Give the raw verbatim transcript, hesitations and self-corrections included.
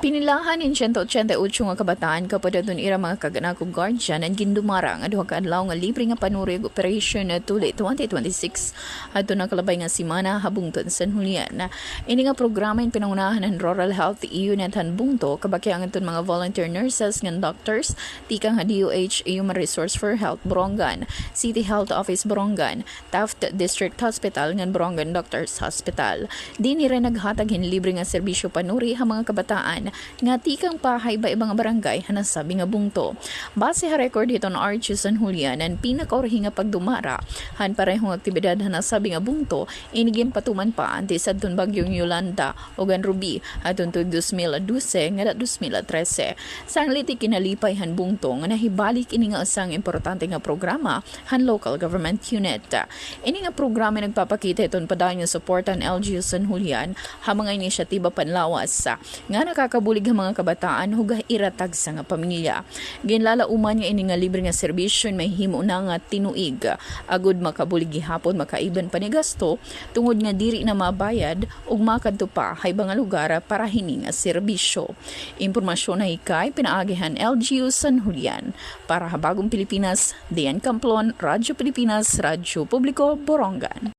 Pinilahan hin siyento otsenta y otso nga kabataan, kapadaton ira mga kag-anak ug guardian, an gindumara nga duha ka adlaw nga libre nga panuri ug operasyon nga Tuli twenty twenty-six adto nakalabay nga semana ha Bungto han San Julian. Ini nga programa in pinangunahan han Rural Health Unit han Bungto, kabakyagan hiton mga volunteer nurses ngan doctors tikang ha D O H, Human Resource for Health Borongan, City Health Office Borongan, Taft District Hospital ngan Borongan Doctors Hospital. Dinhi ira naghatag hin libre nga serbisyo panuri ha mga kabataan nga tikang pa ha iba-iba nga barangay ha nasabi nga bungto. Base ha record hiton R G U San Julian, an pinakaurhi nga pagdumara han parehong aktibidad ha nasabi nga bungto ini ginpatuman pa antes hadton Bagyong Yolanda ug an Ruby hadton tuig dos mil dose ngada dos mil trese. Sanglit ikinalipay han bungto nga nahibalik ini nga usa nga importante nga programa han local government unit. Ini nga programa nagpapakita hiton padayon nga suporta han L G U San Julian ha mga inisyatiba panlawas nga nakakabulig ha mga kabataan ug ha ira tagsa nga pamilya. Ginlalauman nga ini nga libre nga serbisyo mahihimo na nga tinuig, agod makabulig gihapon makaiban pa ni gasto, tungod nga diri na mabayad ug makadto pa ha iba nga lugar para hini nga serbisyo. Impormasyon nahikay pinaagi han L G U San Julian. Para ha Bagong Pilipinas, Dian Camplon, Radyo Pilipinas, Radyo Publiko, Borongan.